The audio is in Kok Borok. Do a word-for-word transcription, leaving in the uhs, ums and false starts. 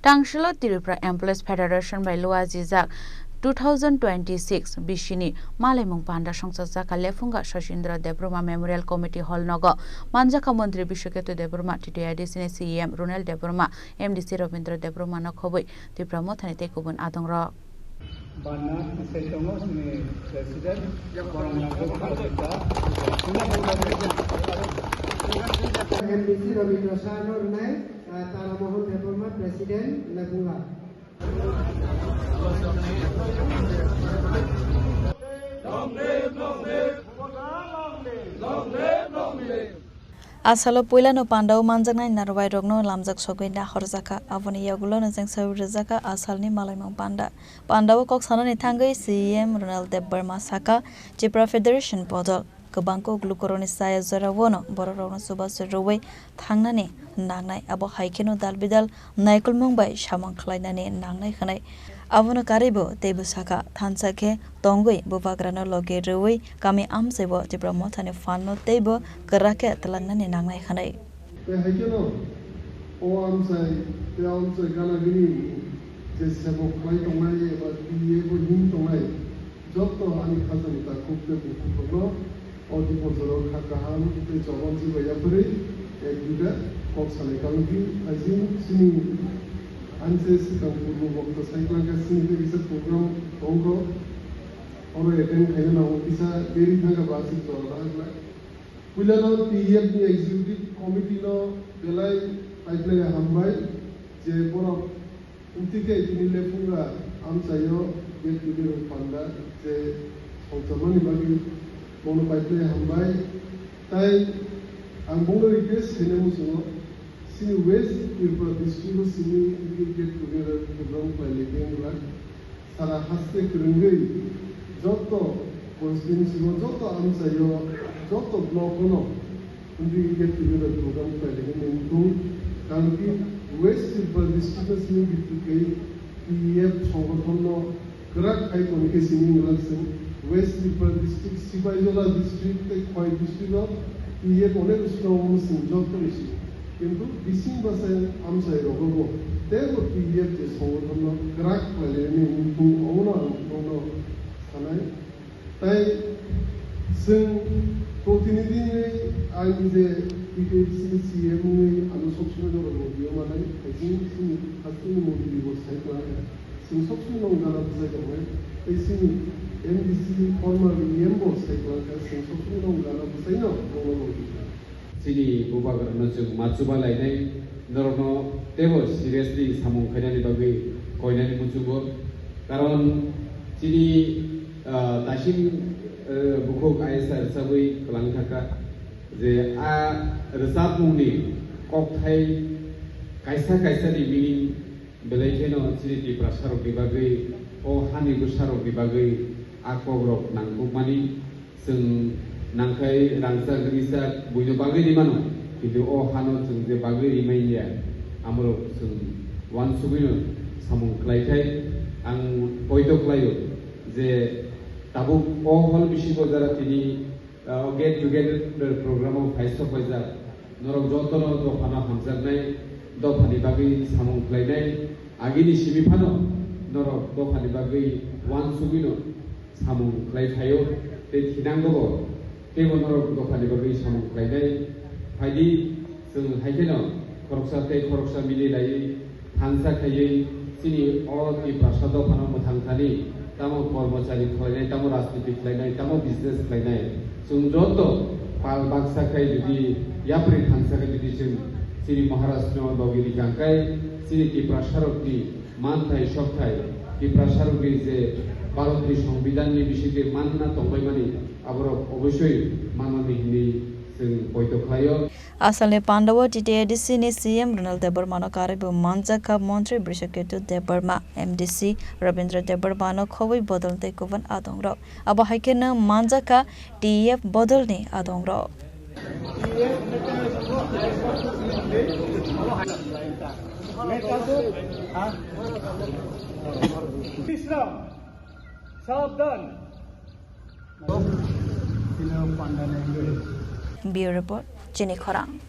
Tangshilo Tripura Employees Federation bai luajijak two thousand twenty-six bisini malaimung panda songchakjak kha Lephunga Sachindra Debbarma Memorial Committee Hall nogo. Manjakha Montri Biswaketu Debbarma, T T A D C ni C E M Ronel Debbarma, M D C Rabindra Debbarma no khobwi Tipra Mothani tei kubun adongrok. Bana sai tongo chini president, borok nangkuk kha. M D C Rabindra Sahano rwnai, ah, Tara Mohan Debbarma, president, Lephunga. Asalo puilano pandao manjaknai narwai rokno lamjak sogwi nahorjakha. Aboni yagulo nijeng sawi rwjakha asalni malaimung panda. Pandao kok sanani thangwi C E M Ronald Debbarma sakha, Tripura Federation bodol kwbang kok lukurokni chaya jorao no borok rokno chubachu rwui thangnani nangnai. Abo hai kheno dal bidal naikolmung bai samung khlainani nangnai hwnwi. Abono karwibo teibo sakha, thansa khe tongwi bubagrano logi rwui kami amchaibo Tipra Mothani phanno teibo kwrak khe twlangnani nangnai hwnwi. Tei hai kheno o amchai tei amchai gana gini je sebok khlai tongnai eba T A bo him tongnai, jotto ani khajani takhuk tei bukhukrokno o diporjoro kha kaham tei chobanswi bai yapharwi ek duita kok salai kang di. Aijing chini anse swkang purbo bokto sai klangkha chini tei kisa program tongkho, oro attend khaina nango kisa deri thangkha ba aswk jora bahai glak. Puilano T E F ni executive committee no belai paiplaiya hambai je borok Wngtwi khe tini Lephunga amchaio get together panda je songchamani bagwi bono paiplai hambai. Tai ang bono request khaina muchungo, chini West Tripura district o chini get together program khlailai khe wngla. Sara haste kwrwngwi joto constituency o, joto amchaio, joto block o no Hindi get together program khlainani muitu, karon ki West Tripura district ni simi bitu kei T E F songothon no kwrak khai toni khe simi wngkha chwng West Tripura district, Sipaijola district tei Khowai district o T E F onek sino omo chwng joto ni simi. Kintu bising bwsai amchai rogo bo teibo T E F je songothon no kwrak khlainani muitu omo no ang nono sanai. Tai chwng protinidhi ni ani je T T A D C ni C E M ni ano sob somoi norok rwio manai, hai chini chini hasteni montri bo sai tongkha. Chwng sob somoi no gana bwsai tongnai. Tai chini M D C former E M bo sai tongkha, chwng sob somoi no gana bwsai no tongna rwio. Chini bubagrano chwng ma chuba lainai, norokno teibo seriously samung khainani bagwi koinani muchungo. Karon chini, ah, dasim, eh, bukhuk I S R rwchagwi kwlangwi thangkha je a rwchapmungni kokthai kaisa kaisani meaning belai kheno chini Tiprasarokni bagwi, o hani bwsarokni bagwi a kokrok nangkukmani. Chwng nangkhai rangchak rijak buino bagwi rimano, kintu o hano chwng je bagwi rimanya, amorok chwng uansugwino samung khlaikhai. Ang poito khlaio je tabuk o hall bisingo jara tini, ah, get together program o phai sok paijak, norok jotono dophano hamjaknai, dophani bagwi samung khlainai, agini simi phano norok dophani bagwi uansugwino samung khlai phaio, tei thinango bo, teibo norok dophani bagwi samung khlainai. Phaidi, chwng hai kheno khoroksa tei khoroksa mili laiwi thansa khaiwi chini o Tiprasa dophano mwthang thani, tamo kormochari khlainai, tamo rajniti khlainai, tamo business khlainai, chwng joto pal baksa khai jodi yapri thansa khai jodi chwng chini Maharajno logi rikang khai chini Tiprasarokni manthai, sokthai, Tiprasarokni je Bharatni Songbidanni bisingtwi manna tongbaimani, aborok oboisoi mannani hinwi chwng poito khlaio. Asalni pandao T T A D C ni C M Ronald Debbarmano karwibo manjakha Montri Brishaketu Debbarma, M D C Rabindra Debbarmano khobwi bodol tei kubun adongrok. Abo hai kheno manjakha T E F bodolni adongrok. Bishram, sabdhan. Bureau Report, Chini Khorang.